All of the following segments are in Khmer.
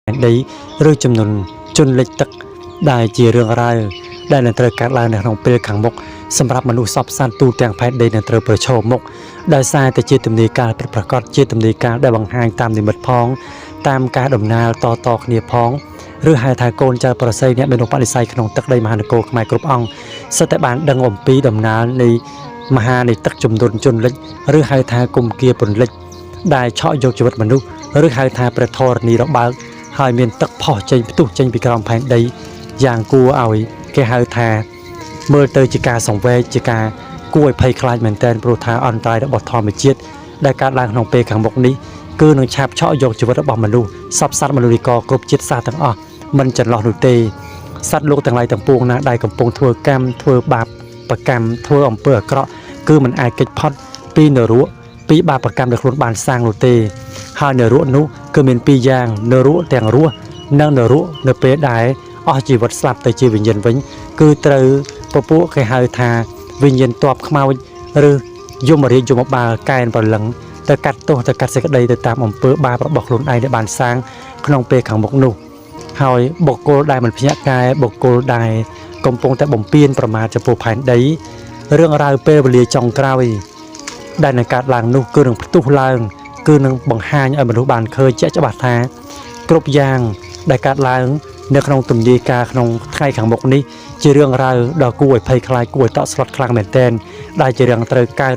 ដីឬចំនួនជន់លិចទឹកដែលជារឿងរ៉ាវដែលនឹងត្រូវកើតឡើងនៅក្នុងពេលខាងមុខសម្រាប់មនុស្សសពសត្វទូទាំងផែនដីនឹងត្រូវប្រឈមមុខដោយសារតែជាទំនាយកាលពិតប្រាកដជាទំនាយកាលដែលបង្ហាញតាមនិមិត្តផងតាមការដំណើរតតគ្នាផងឬហៅថាកូនចៅប្រស័យអ្នកមានឧបនិស្ស័យក្នុងទឹកដីមហានគរខ្មែរគ្រប់អង្គសិតតែបានដឹងអំពីដំណើរនៃមហានៃទឹកចំនួនជន់លិចឬហៅថាគុំគាពន្លិចដែលឆក់យកជីវិតមនុស្សឬហៅថាព្រះធរណីរបើកហើយមានទឹកផុសចេញផ្ទុះចេញពីក្រោមផែនដីយ៉ាងគួរឲ្យគេហៅថាមើលទៅជាការសង្វេគជាការគួរឲ្យភ័យខ្លាចមែនទែនព្រោះថាអន្តរាយរបស់ធម្មជាតិដែលកើតឡើងក្នុងពេលខាងមុខនេះគឺនឹងឆាបឆក់យកជីវិតរបស់មនុស្សសពសត្វមនុស្សកគ្រប់ជាតិសាសន៍ទាំងអស់មិនចន្លោះនោះទេសត្វលោកទាំងឡាយទាំងពួងណាដែលកំពុងធ្វើកម្មធ្វើបាបប្រកម្មធ្វើអំពើអាក្រក់គឺមិនអាចគេចផុតពីនរកពីបាបកម្មដែលខ្លួនបានសាងនោះទេហើយនរកនោះគឺមានពីរយ៉ាងនរកទាំងរស់និងនរកនៅពេលដែលអស់ជីវិតស្លាប់ទៅជាវិញ្ញាណវិញគឺត្រូវពពួកគេហៅថាវិញ្ញាណតបខ្មោចឬយមរាជយមបាលកែនប្រលឹងទៅកាត់ទោសទៅកាត់សេចក្តីទៅតាមអំពើបាបរបស់ខ្លួនឯងដែលបានសាងក្នុងពេលខាងមុខនោះហើយបុគ្គលដែលមិនភ្ញាក់កែបុគ្គលដែលកំពុងតែបំពេញប្រមាថចំពោះផែនដីរឿងរ៉ាវពេលវេលាចុងក្រោយដែលនឹងកើតឡើងនោះគឺនឹងផ្ទុះឡើងគឺនឹងបង្ហាញឲ្យមនុស្សបានឃើញជាក់ច្បាស់ថាគ្រប់យ៉ាងដែលកើតឡើងនៅក្នុងទំនាយការក្នុងថ្ងៃខាងមុខនេះជារឿងរ៉ាវដ៏គួរឲ្យភ័យខ្លាចគួរឲ្យតក់ស្លុតខ្លាំងមែនទែនដែលជារឿងត្រូវកើត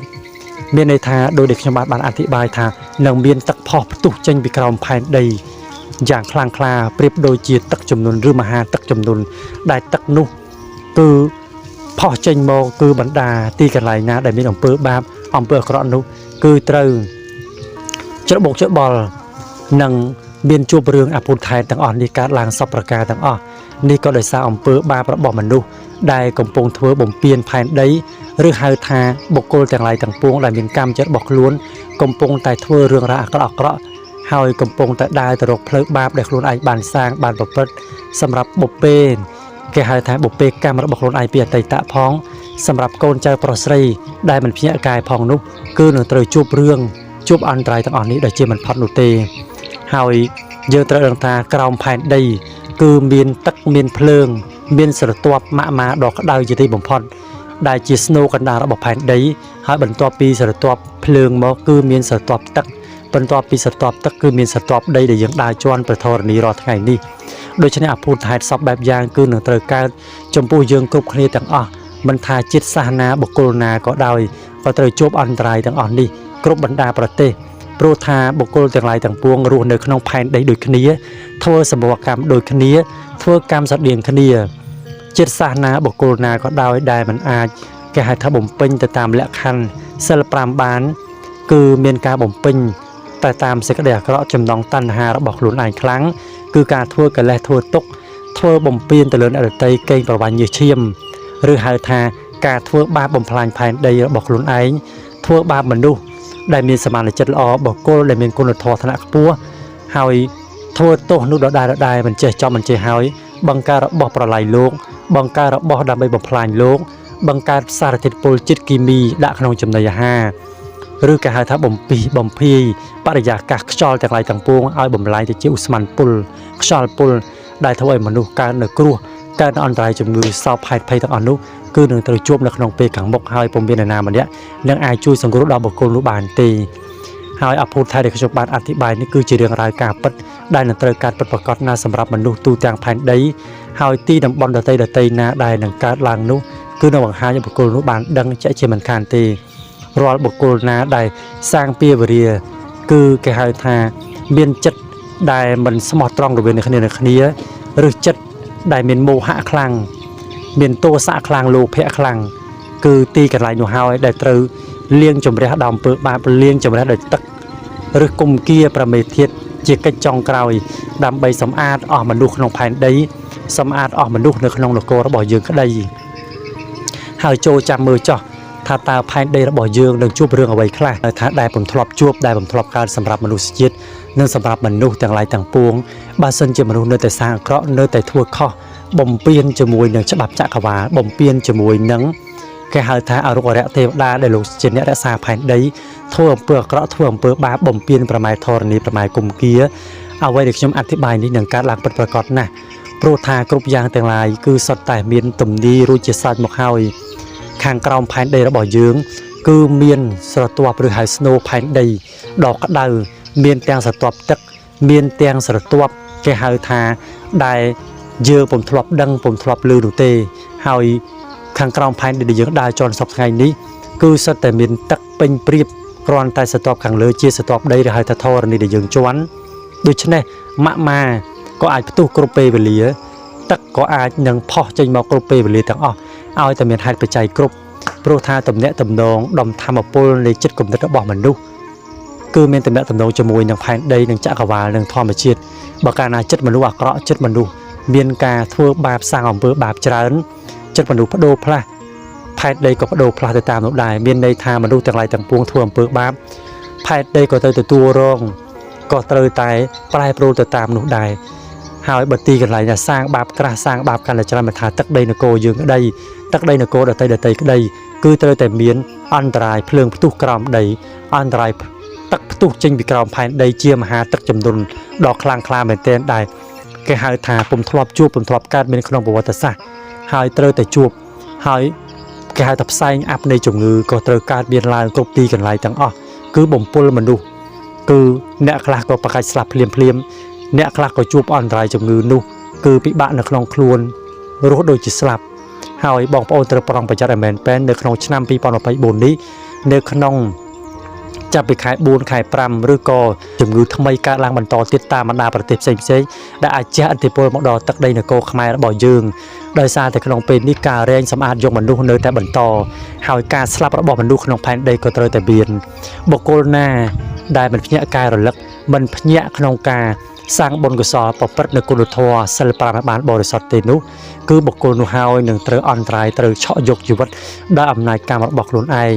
មានន័យថាដោយដែលខ្ញុំបានអធិប្បាយថានឹងមានទឹកផុសផ្ទុះចេញពីក្រោមផែនដីយ៉ាងខ្លាំងក្លាប្រៀបដូចជាទឹកជំនន់ឬមហាទឹកជំនន់ដែលទឹកនោះគឺផុសចេញមកគឺបណ្ដាទីកន្លែងណាដែលមានអំពើបាបអំពើអាក្រក់នោះគឺត្រូវច្របូកច្របល់និងមានជួបរឿងអភូតថែទាំងអស់នេះកើតឡើងសពប្រការទាំងអស់នេះក៏ដោយសារអំពើបាបរបស់មនុស្សដែលកំពុងធ្វើបំពានផែនដីឬហៅថាបុគ្គលទាំងឡាយទាំងពួងដែលមានកម្មចិត្តរបស់ខ្លួនកំពុងតែធ្វើរឿងរ៉ាវអាក្រក់អាក្រក់ហើយកំពុងតែដើរទៅរកផ្លូវបាបដែលខ្លួនឯងបានសាងបានប្រព្រឹត្តសម្រាប់បុព្វេគេហៅថាបុព្វកម្មរបស់ខ្លួនឯងពីអតីតផងសម្រាប់កូនចៅប្រុសស្រីដែលមិនភ្ញាក់កាយផងនោះគឺនឹងត្រូវជួបរឿងជួបអន្តរាយទាំងអស់នេះដែលជាមិនផុតនោះទេហើយយើងត្រូវដឹងថាក្រោមផែនដីគឺមានទឹកមានភ្លើងមានស្រទាប់ម៉ាក់ម៉ាដ៏ក្តៅជាទីបំផុតដែលជាស្នូកណ្ដាលរបស់ផែនដីហើយបន្ទាប់ពីស្រទាប់ភ្លើងមកគឺមានស្រទាប់ទឹកបន្ទាប់ពីស្រទាប់ទឹកគឺមានស្រទាប់ដីដែលយើងដើរជាន់ប្រធរណីរាល់ថ្ងៃនេះដូច្នេះអភូតហេតុសពបែបយ៉ាងគឺនឹងត្រូវកើតចំពោះយើងគ្រប់គ្នាទាំងអស់មិនថាជាតិសាសនាបុគ្គលណាក៏ដោយក៏ត្រូវជួបអន្តរាយទាំងអស់នេះគ្រប់បណ្ដាប្រទេសព្រោះថាបុគ្គលទាំងឡាយទាំងពួងរស់នៅក្នុងផែនដីដូចគ្នាធ្វើសម្បកម្មដូចគ្នាធ្វើកម្មស្រដៀងគ្នាជាតិសាសនាបុគ្គលណាក៏ដោយដែលមិនអាចគេហៅថាបំពេញទៅតាមលក្ខខណ្ឌសិល5បានគឺមានការបំពេញតែតាមសេចក្តីអាក្រក់ចំណងតណ្ហារបស់ខ្លួនឯងខ្លាំងគឺការធ្វើកិលេសធ្វើទុក្ខធ្វើបំពេញទៅលើអ្នកដទៃកេងប្រវ័ញ្ចញើសឈាមឬហៅថាការធ្វើបាបបំផ្លាញផែនដីរបស់ខ្លួនឯងធ្វើបាបមនុស្សដែលមានសមានចិត្តល្អបុគ្គលដែលមានគុណធម៌ឋានៈខ្ពស់ហើយធ្វើទោសនោះដដែលដដែលមិនចេះចប់មិនចេះហើយបង្កើតរបស់ប្រឡាយលោកបង្កើតរបស់ដើម្បីបំផ្លាញលោកបង្កើតសារធាតុពុលជាតិគីមីដាក់ក្នុងចំណីអាហារឬគេហៅថាបំពីបំភាយបរិយាកាសខ្យល់ទាំងឡាយទាំងពួងឲ្យបំលែងទៅជាឧស្ម័នពុលខ្យល់ពុលដែលធ្វើឲ្យមនុស្សកើតនៅគ្រោះកើតនៅអន្តរាយជំងឺសោកផែតភ័យទាំងអស់នោះគឺនឹងត្រូវជួបនៅក្នុងពេលខាងមុខហើយពុំមាននរណាម្នាក់នឹងអាចជួយសង្គ្រោះដល់បុគ្គលនោះបានទេហើយអភូតថៃដែលខ្ញុំបានអធិប្បាយនេះគឺជារឿងរ៉ាវការពិតដែលនឹងត្រូវកើតពិតប្រាកដណាស់សម្រាប់មនុស្សទូទាំងផែនដីហើយទីតំបន់ដទៃដទៃណាដែលនឹងកើតឡើងនោះគឺនឹងបង្ហាញឲ្យបុគ្គលនោះបានដឹងជាក់ជាមិនខានទេរាល់បុគ្គលណាដែលសាងពាវរាគឺគេហៅថាមានចិត្តដែលមិនស្មោះត្រង់រវាងគ្នានឹងគ្នាឬចិត្តដែលមានមោហៈខ្លាំងមានទោសៈខ្លាំងលោភៈខ្លាំងគឺទីកន្លែងនោះហើយដែលត្រូវលាងជម្រះដោយអំពើបាបលាងជម្រះដោយទឹកឬគុំគាប្រមេធាតជាកិច្ចចុងក្រោយដើម្បីសម្អាតអស់មនុស្សក្នុងផែនដីសម្អាតអស់មនុស្សនៅក្នុងនគររបស់យើងក្តីហើយចូលចាំមើលចោះថាតើផែនដីរបស់យើងនឹងជួបរឿងអ្វីខ្លះថាដែលពុំធ្លាប់ជួបដែលពុំធ្លាប់កើតសម្រាប់មនុស្សជាតិនិងសម្រាប់មនុស្សទាំងឡាយទាំងពួងបើសិនជាមនុស្សនៅតែសាងអាក្រក់នៅតែធ្វើខុសបំពេញជាមួយនឹងច្បាប់ចក្រវាលបំពេញជាមួយនឹងគេហៅថាអរុក្ខរៈទេវតាដែលលោកជាអ្នករក្សាផែនដីធ្វើអំពើអាក្រក់ធ្វើអំពើបាបបំពេញប្រម៉ែធរណីប្រម៉ែគុំគា អ្វីដែលខ្ញុំអធិប្បាយនេះនឹងកើតឡើងពិតប្រាកដណាស់ព្រោះថាគ្រប់យ៉ាងទាំងឡាយគឺសុទ្ធតែមានទំនីរួចជាស្រេចមកហើយខាងក្រោមផែនដីរបស់យើង គឺមានស្រទាប់ឬហៅស្នូផែនដីដ៏ក្តៅមានទាំងស្រទាប់ទឹក មានទាំងស្រទាប់គេហៅថាដែលយើងពុំធ្លាប់ដឹងពុំធ្លាប់ឮនោះទេ ហើយខាងក្រោមផែនដីដែលយើងដើរជាន់សព្វថ្ងៃនេះគឺសុទ្ធតែមានទឹកពេញព្រៀបគ្រាន់តែស្រទាប់ខាងលើជាស្រទាប់ដីឬហៅថាធរណីដែលយើងជាន់ដូច្នេះម៉ាក់ម៉ាក៏អាចផ្ទុះគ្រប់ពេលវេលា ទឹកក៏អាចនឹងផុសចេញមកគ្រប់ពេលវេលាទាំងអស់ឲ្យតែមានហេតុបច្ច័យគ្រប់ព្រោះថាទំនាក់ទំនងដំធម្មពលនៃចិត្តគំនិតរបស់មនុស្សគឺមានទំនាក់ទំនងជាមួយនឹងផែនដីនិងចក្រវាលនិងធម្មជាតិបើកាលណាចិត្តមនុស្សអាក្រក់ចិត្តមនុស្សមានការធ្វើបាបសាងអំពើបាបច្រើនចិត្តមនុស្សបដូរផ្លាស់ផែនដីក៏បដូរផ្លាស់ទៅតាមនោះដែរមានន័យថាមនុស្សទាំងឡាយទាំងពួងធ្វើអំពើបាបផែនដីក៏ទៅទទួលរងក៏ត្រូវតែប្រែប្រួលទៅតាមនោះដែរ ហើយបើទីកន្លែងណាសាងបាបក្រាស់សាងបាបកាន់តែច្រើនមិនថាទឹកដីនគរយើងក្តីទឹកដីនគរដតីដតីក្តីគឺត្រូវតែមានអន្តរាយភ្លើងផ្ទុះក្រោមដីអន្តរាយទឹកផ្ទុះចេញពីក្រោមផែនដីជាមហាទឹកចំនួនដ៏ខ្លាំងក្លាមែនទែនដែលគេហៅថាពុំធ្លាប់ជួបពុំធ្លាប់កើតមានក្នុងប្រវត្តិសាស្ត្រហើយត្រូវតែជួបហើយគេហៅថាផ្សែងអាប់នៃជំងឺក៏ត្រូវកើតមានឡើងគ្រប់ទីកន្លែងទាំងអស់គឺបំពុលមនុស្សគឺអ្នកខ្លះក៏ប្រកាច់ស្លាប់ភ្លាមភ្លាមៗ អ្នកខ្លះក៏ជួបអន្តរាយជំងឺនោះគឺពិបាកនៅក្នុងខ្លួនរស់ដូចជាស្លាប់ហើយបងប្អូនត្រូវប្រុងប្រយ័ត្នឲ្យមែនពែននៅក្នុងឆ្នាំ2024នេះនៅក្នុងចាប់ពីខែ4ខែ5ឬក៏ជំងឺថ្មីកើតឡើងបន្តទៀតតាមបណ្ដាប្រទេសផ្សេងផ្សេងៗដែលអាចជះឥទ្ធិពលមកដល់ទឹកដីនគរខ្មែររបស់យើងដោយសារតែក្នុងពេលនេះការរែងសម្អាតយកមនុស្សនៅតែបន្តហើយការស្លាប់របស់មនុស្សក្នុងផែនដីក៏ត្រូវតែមានបុគ្គលណាដែលមិនភ្ញាក់កែរលឹកមិនភ្ញាក់ក្នុងការ សាងបុណ្យកុសលប្រព្រឹត្តនូវគុណធម៌សិល5ឲ្យបានបរិសុទ្ធទេនោះគឺបុគ្គលនោះហើយនឹងត្រូវអន្តរាយត្រូវឆក់យកជីវិតដោយអំណាចកម្មរបស់ខ្លួនឯង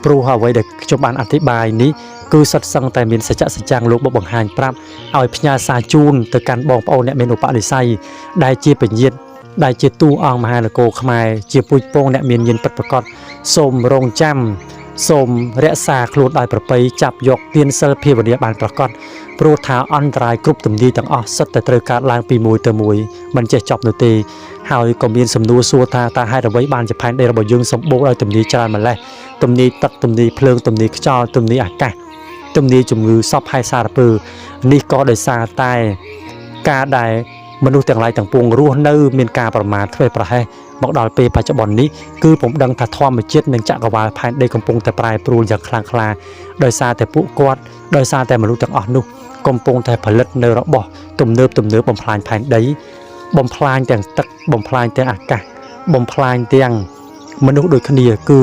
ព្រោះអ្វីដែលខ្ញុំបានអធិប្បាយនេះគឺសុទ្ធសឹងតែមានសច្ចៈសច្ចាំងលោកមកបង្ហាញប្រាប់ឲ្យផ្ញើសារជូនទៅកាន់បងប្អូនអ្នកមានឧបនិស្ស័យដែលជាពញាតដែលជាតួអង្គមហានគរខ្មែរជាពូជពងអ្នកមានញាណពិតប្រាកដសូមរងចាំសូមរក្សាខ្លួនដោយប្រពៃចាប់យកទានសិលភាវនាបានប្រកប ព្រោះថាអន្តរាយគ្រប់ទំនាយទាំងអស់សុទ្ធតែត្រូវកើតឡើងពីមួយទៅមួយមិនចេះចប់នោះទេហើយក៏មានសំណួរសួរថាតើហេតុអ្វីបានជាផែនដីរបស់យើងសម្បូរដោយទំនាយច្រើនម្ល៉េះទំនាយទឹកទំនាយភ្លើងទំនាយខ្យល់ទំនាយអាកាសទំនាយជំងឺសពហើយសារពើនេះក៏ដោយសារតែការដែលមនុស្សទាំងឡាយទាំងពួងរស់នៅមានការប្រមាថធ្វេសប្រហែសមកដល់ពេលបច្ចុប្បន្ននេះគឺពុំដឹងថាធម្មជាតិនិងចក្រវាលផែនដីកំពុងតែប្រែប្រួលយ៉ាងខ្លាំងក្លាដោយសារតែពួកគាត់ដោយសារតែមនុស្សទាំងអស់នោះ កំពុងតែផលិតនៅរបស់ទំនើបទំនើបបំផ្លាញផែនដី បំផ្លាញទាំងទឹកបំផ្លាញទាំងអាកាសបំផ្លាញទាំងមនុស្សដូចគ្នាគឺ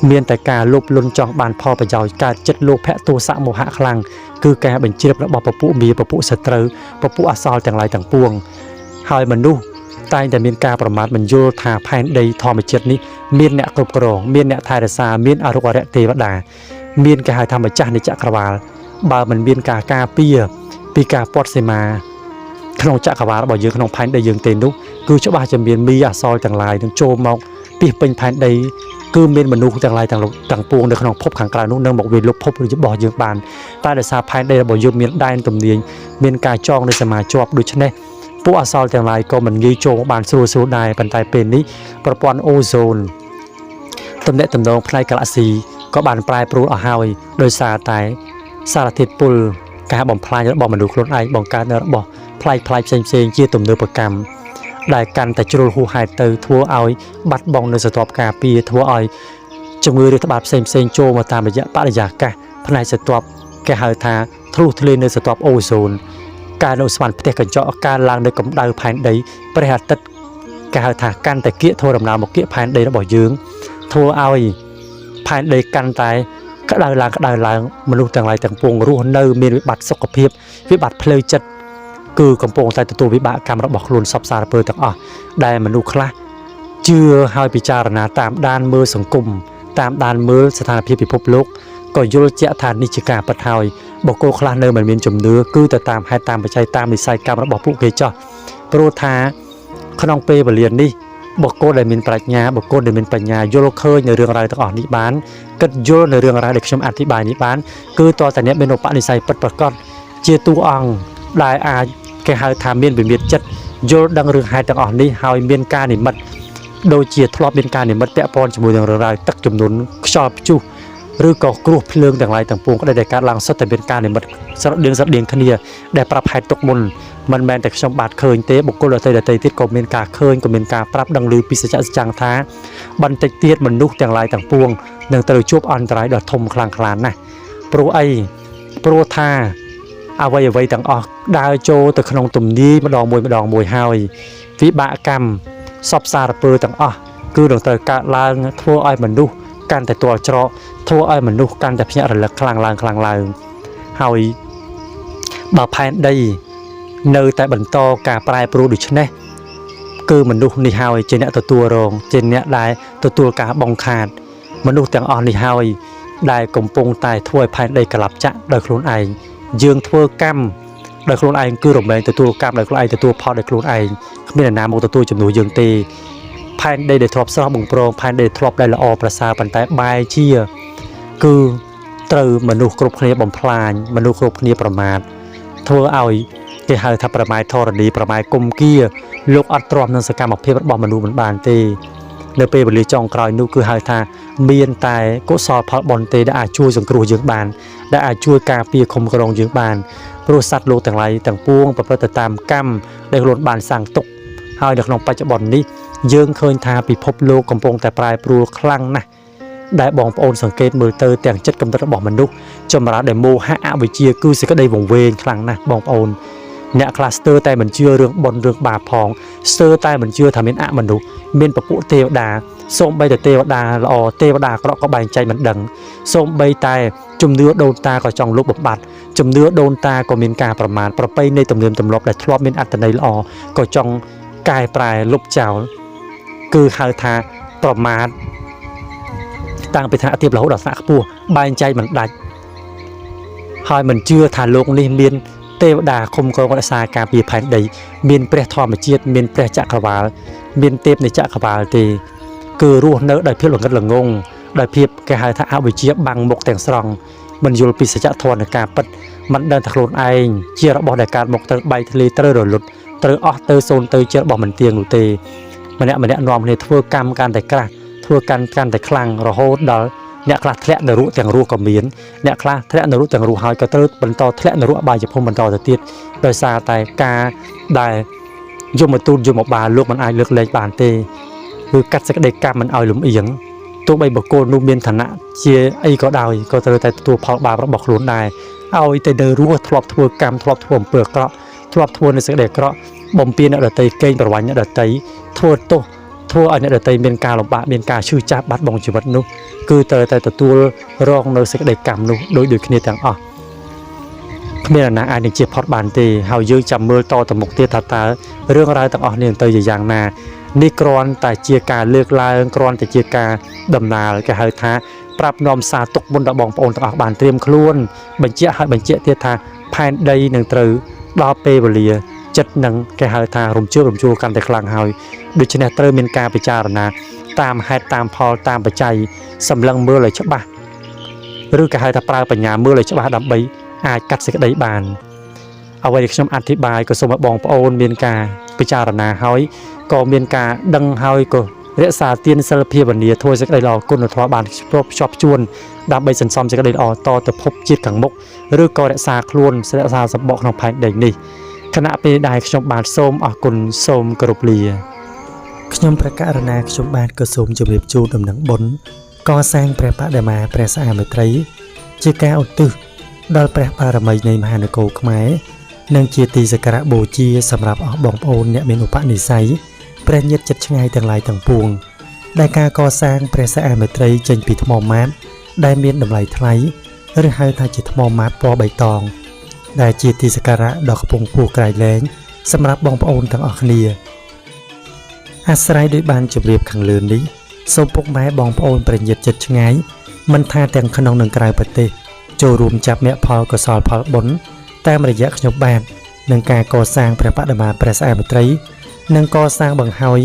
មានតែការលោភលន់ចង់បានផលប្រយោជន៍កើតចិត្តលោភៈទោសៈមោហៈខ្លាំងគឺការបញ្ជ្រាបរបស់ពពួកមាពពួកសត្រូវពពួកអសល់ទាំងឡាយទាំងពួងហើយមនុស្សតែងតែមានការប្រមាថមិនយល់ថាផែនដីធម្មជាតិនេះមានអ្នកគ្រប់គ្រងមានអ្នកថែរក្សាមានអរុក្ខអរិយទេវតាមានគេហៅថាម្ចាស់នៃចក្រវាល បើមិនមានការការពារពីការពាត់សីមាក្នុងចក្រវាលរបស់យើងក្នុងផែនដីយើងទេនោះគឺច្បាស់ជាមានមីអសល់ទាំងឡាយនឹងចូលមកពីពេញផែនដីគឺមានមនុស្សទាំងឡាយទាំងលោកទាំងពួងនៅក្នុងភពខាងក្រៅនោះនឹងមកវាយលុកភពរបស់យើងបានតែដោយសារផែនដីរបស់យើងមានដែនទំនាញមានការចងនៃសមាជាប់ដូច្នេះពួកអសល់ទាំងឡាយក៏មិនងាយចូលមកបានស្រួលស្រួលដែរប៉ុន្តែពេលនេះប្រព័ន្ធអូโซនទំនាក់ទំនងផ្នែកកាឡាក់ស៊ីក៏បានប្រែប្រួលអស់ហើយដោយសារតែ សារធាតុពុលការបំផ្លាញរបស់មនុស្សខ្លួនឯងបង្កើតនៅរបស់ប្លែកប្លែកផ្សេងផ្សេងៗជាទំនើបកម្មដែលកាន់តែជ្រុលហួសហេតុទៅធ្វើឲ្យបាត់បង់នៅស្រទាប់ការពារធ្វើឲ្យជំងឺរាតត្បាតផ្សេងផ្សេងៗចូលមកតាមរយៈបរិយាកាសផ្នែកស្រទាប់គេហៅថាធ្លុះធ្លាយនៅស្រទាប់អូโซនការនៅស្មានផ្ទះកញ្ចក់ការឡើងនៅកម្ដៅផែនដីព្រះអាទិត្យគេហៅថាកាន់តែគៀកធ្វើដំណើរមកគៀកផែនដីរបស់យើងធ្វើឲ្យផែនដីកាន់តែ ក្តៅឡើងក្តៅឡើងមនុស្សទាំងឡាយទាំងពួងរស់នៅមានវិបត្តិសុខភាពវិបត្តិផ្លូវចិត្តគឺកំពុងតែទទួលវិបាកកម្មរបស់ខ្លួនសពសារពើទាំងអស់ដែលមនុស្សខ្លះជឿហើយពិចារណាតាមដានមើលសង្គមតាមដានមើលស្ថានភាពពិភពលោកក៏យល់ជាក់ថានេះជាការពិតហើយបុគ្គលខ្លះនៅមិនមានជំនឿគឺទៅតាមហេតុតាមបច្ច័យតាមនិស័យកម្មរបស់ពួកគេចោះព្រោះថាក្នុងពេលវេលានេះបុគ្គលដែលមានប្រាជ្ញាបុគ្គលដែលមានបញ្ញាយល់ឃើញនៅរឿងរ៉ាវទាំងអស់នេះបាន គិតយល់នៅរឿងរ៉ាវដែលខ្ញុំអធិប្បាយនេះបានគឺតើតាអ្នកមានឧបនិស្ស័យពិតប្រាកដជាតួអង្គ ដែលអាចគេហៅថាមានវិមាត្រចិត្តយល់ដឹងរឿងហេតុទាំងអស់នេះហើយមានការនិមិត្តដូចជាធ្លាប់មានការនិមិត្តពាក់ព័ន្ធជាមួយនឹងរឿងរ៉ាវទឹកជំនន់ខ្យល់ព្យុះឬក៏គ្រោះភ្លើងទាំងឡាយទាំងពួងក្តីដែលកើតឡើងសុទ្ធតែមានការនិមិត្តស្រដៀងស្រដៀងគ្នាដែលប្រាប់ហេតុទុកមុនមិនមែនតែខ្ញុំបាទឃើញទេបុគ្គលដទៃដទៃទៀតក៏មានការឃើញក៏មានការប្រាប់ដឹងឮពីសច្ចសច្ចាំងថាបន្តិចទៀតមនុស្សទាំងឡាយទាំងពួងនឹងត្រូវជួបអន្តរាយដ៏ធំខ្លាំងក្លាណាស់ព្រោះអីព្រោះថាអ្វីអ្វីទាំងអស់ដើរចូលទៅក្នុងទំនាយម្ដងមួយម្ដងមួយហើយវិបាកកម្មសពសារពើទាំងអស់គឺនឹងត្រូវកើតឡើងធ្វើឲ្យមនុស្សកាន់តែទាល់ច្រកធ្វើឲ្យមនុស្សកាន់តែភ្ញាក់រលឹកខ្លាំងឡើងខ្លាំងឡើងហើយបើផែនដីនៅតែបន្តការប្រែប្រួលដូច្នេះគឺមនុស្សនេះហើយជាអ្នកទទួលរងជាអ្នកដែលទទួលការបងខាតមនុស្សទាំងអស់នេះហើយដែលកំពុងតែធ្វើឲ្យផែនដីក្លាប់ចាក់ដោយខ្លួនឯងយើងធ្វើកម្មដោយខ្លួនឯងគឺរមែងទទួលកម្មដោយខ្លួនឯងទទួលផលដោយខ្លួនឯងគ្មានអ្នកណាមកទទួលជំនួសយើងទេផែនដីដែលធ្លាប់ស្រស់បំព្រងផែនដីធ្លាប់ដែលល្អប្រសើរប៉ុន្តែបែរជាគឺត្រូវមនុស្សគ្រប់គ្នាបំផ្លាញមនុស្សគ្រប់គ្នាប្រមាថធ្វើឲ្យគេហៅថាប្រមាយធរណីប្រមាយគុំគាលោកអត់ទ្រាំនឹងសកម្មភាពរបស់មនុស្សមិនបានទេនៅពេលវេលាចុងក្រោយនោះគឺហៅថាមានតែកុសលផលបុណ្យទេដែលអាចជួយសង្គ្រោះយើងបានដែលអាចជួយការពារឃុំក្រងយើងបានព្រោះសត្វលោកទាំងឡាយទាំងពួងប្រព្រឹត្តទៅតាមកម្មដែលខ្លួនបានសាងទុកហើយនៅក្នុងបច្ចុប្បន្ននេះយើងឃើញថាពិភពលោកកំពុងតែប្រែប្រួលខ្លាំងណាស់ដែលបងប្អូនសង្កេតមើលទៅទាំងចិត្តកំណត់របស់មនុស្សចម្រើនដែលមោហៈអវិជ្ជាគឺសេចក្តីវង្វេងខ្លាំងណាស់បងប្អូនអ្នកខ្លះស្ទើរតែមិនជឿរឿងបុណ្យរឿងបាបផងស្ទើរតែមិនជឿថាមានអមនុស្សមានពពួកទេវតាសូម្បីតែទេវតាល្អទេវតាអាក្រក់ក៏បែងចែកមិនដឹងសូម្បីតែជំនឿដូនតាក៏ចង់លុបបំបាត់ជំនឿដូនតាក៏មានការប្រមាថប្រពៃណីទំនៀមទម្លាប់ដែលធ្លាប់មានអត្ថន័យល្អក៏ចង់កែប្រែលុបចោលគឺហៅថាប្រមាថតាំងពីថ្នាក់ទាបរហូតដល់ថ្នាក់ខ្ពស់បែងចែកមិនដាច់ហើយមិនជឿថាលោកនេះមានទេវតាឃុំក្រងរក្សាការពារផែនដីមានព្រះធម្មជាតិមានព្រះចក្រវាលមានទេពនៃចក្រវាលទេគឺរស់នៅដោយភាពល្ងឹតល្ងងដោយភាពគេហៅថាអវិជ្ជាបាំងមុខទាំងស្រុងមិនយល់ពីសច្ចធម៌នៃការពិតមិនដឹងថាខ្លួនឯងជារបស់ដែលកើតមកត្រូវបែកធ្លាយត្រូវរលត់ត្រូវអស់ទៅសូន្យទៅជារបស់មិនទៀងនោះទេម្នាក់ម្នាក់នាំគ្នាធ្វើកម្មកាន់តែក្រាស់ធ្វើកាន់កាន់តែខ្លាំងរហូតដល់អ្នកខ្លះធ្លាក់នរកទាំងរស់ក៏មានអ្នកខ្លះធ្លាក់នរកទាំងរស់ហើយក៏ត្រូវបន្តធ្លាក់នរកអបាយភូមិបន្តទៅទៀតដោយសារតែការដែលយមទូតយមបាលលោកមិនអាចលើកលែងបានទេគឺកាត់សេចក្តីកម្មមិនឲ្យលំអៀងទោះបីបុគ្គលនោះមានឋានៈជាអីក៏ដោយក៏ត្រូវតែទទួលផលបាបរបស់ខ្លួនដែរឲ្យតែនៅរស់ធ្លាប់ធ្វើកម្មធ្លាប់ធ្វើអំពើអាក្រក់ធ្លាប់ធ្វើនៅសេចក្តីអាក្រក់បំពេញអ្នកដទៃកេងប្រវ័ញ្ចអ្នកដទៃធ្វើទោសធ្វើឲ្យអ្នកដទៃមានការលំបាកមានការឈឺចាប់បាត់បង់ជីវិតនោះគឺត្រូវតែទទួលរងនៅសេចក្តីកម្មនោះដោយដូចគ្នាទាំងអស់គ្មាននរណាអាចនឹងជៀសផុតបានទេហើយយើងចាំមើលតទៅមុខទៀតថាតើរឿងរ៉ាវទាំងអស់នេះនឹងទៅជាយ៉ាងណានេះគ្រាន់តែជាការលើកឡើងគ្រាន់តែជាការដំណើរគេហៅថាប្រាប់នាំសារទុកមុនដល់បងប្អូនទាំងអស់បានត្រៀមខ្លួនបញ្ជាក់ឲ្យបញ្ជាក់ទៀតថាផែនដីនឹងត្រូវដល់ពេលវេលាចិត្តនឹងគេហៅថារំជើបរំជួលកាន់តែខ្លាំងហើយដូច្នេះត្រូវមានការពិចារណាតាមហេតុតាមផលតាមបច្ច័យសម្លឹងមើលឲ្យច្បាស់ឬក៏ហៅថាប្រើបញ្ញាមើលឲ្យច្បាស់ដើម្បីអាចកាត់សេចក្តីបានអ្វីដែលខ្ញុំអធិប្បាយក៏សូមឲ្យបងប្អូនមានការពិចារណាហើយក៏មានការដឹងហើយក៏រក្សាទានសិលភាវនាធ្វើសេចក្តីល្អគុណធម៌បានភ្ជាប់ជួនដើម្បីសន្សំសេចក្តីល្អតទៅភពជាតិខាងមុខឬក៏រក្សាខ្លួនរក្សាសម្បកក្នុងផែនដីនេះខណៈពេលដែលខ្ញុំបាទសូមអរគុណសូមគោរពលាខ្ញុំព្រះករុណាខ្ញុំបាទក៏សូមជម្រាបជូនដំណឹងបុណ្យកសាងព្រះបដិមាព្រះស្អាតមេត្រី ជាការឧទ្ទិសដល់ព្រះបារមីនៃមហានគរខ្មែរនិងជាទីសក្ការៈបូជាសម្រាប់អស់បងប្អូនអ្នកមានឧបនិស្ស័យព្រះញាតិចិត្តឆ្ងាយទាំងឡាយទាំងពួងដែលការកសាងព្រះស្អាតមេត្រីចេញពីថ្មម៉ាបដែលមានតម្លៃថ្លៃឬហៅថាជាថ្មម៉ាបពណ៌បៃតងដែលជាទីសក្ការៈដ៏ខ្ពង់ខ្ពស់ក្រៃលែងសម្រាប់បងប្អូនទាំងអស់គ្នាអាស្រ័យដោយបានជម្រាបខាងលើនេះសូមពុកម៉ែបងប្អូនព្រះញាតិចិត្តឆ្ងាយមិនថាទាំងក្នុងនិងក្រៅប្រទេសចូលរួមចាប់មគ្គផលកុសលផលបុណ្យតាមរយៈខ្ញុំបាទនឹងការកសាងព្រះបដិមាព្រះស្អាតមេត្រីនិងកសាងបង្ហើយ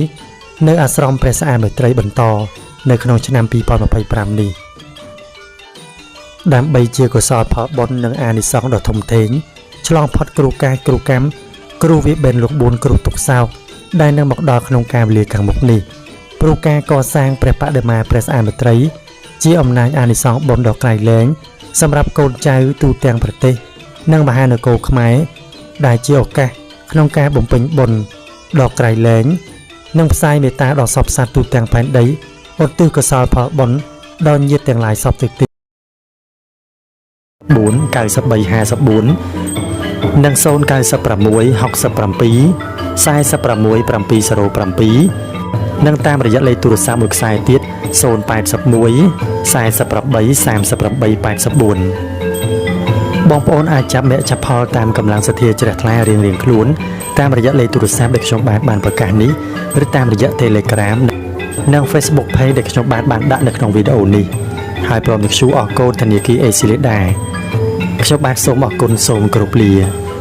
នៅអាស្រមព្រះស្អាតមេត្រីបន្តនៅក្នុងឆ្នាំ2025នេះដើម្បីជាកុសលផលបុណ្យនិងអានិសង្សដ៏ធំធេង ឆ្លងផុតគ្រូកាយគ្រូកម្មគ្រូវិបិនលោក4គ្រូទុកសោកដែលនឹងមកដល់ក្នុងកាលវេលាខាងមុខនេះព្រោះការកសាងព្រះបដិមាព្រះស្អាតមេត្រី ជាអំណាចអានិសង្សបុណ្យដ៏ក្រៃលែងសម្រាប់កូនចៅទូទាំងប្រទេស និងមហានគរខ្មែរដែលជាឱកាសក្នុងការបំពេញបុណ្យដ៏ក្រៃលែងនិងផ្សាយមេត្តាដល់សព្វសត្វទូទាំងផែនដីឧទ្ទិសកុសលផលបុណ្យដល់ញាតិទាំងឡាយសព្វទិសទី4 93 54និង096 67 46 707និងតាមរយៈលេខទូរស័ព្ទមួយខ្សែទៀត081 48 38 84បងប្អូនអាចចាប់មគ្គចាប់ផលតាមកម្លាំងសទ្ធាជ្រះថ្លារៀងៗខ្លួនតាមរយៈលេខទូរស័ព្ទដែលខ្ញុំបាទបានប្រកាសនេះឬតាមរយៈ Telegram និង Facebook Page ដែលខ្ញុំបាទបានដាក់នៅក្នុងវីដេអូនេះហើយព្រមទាំង QR Code ធនាគារ AC ដែរខ្ញុំបាទសូមអរគុណសូមគោរពលា។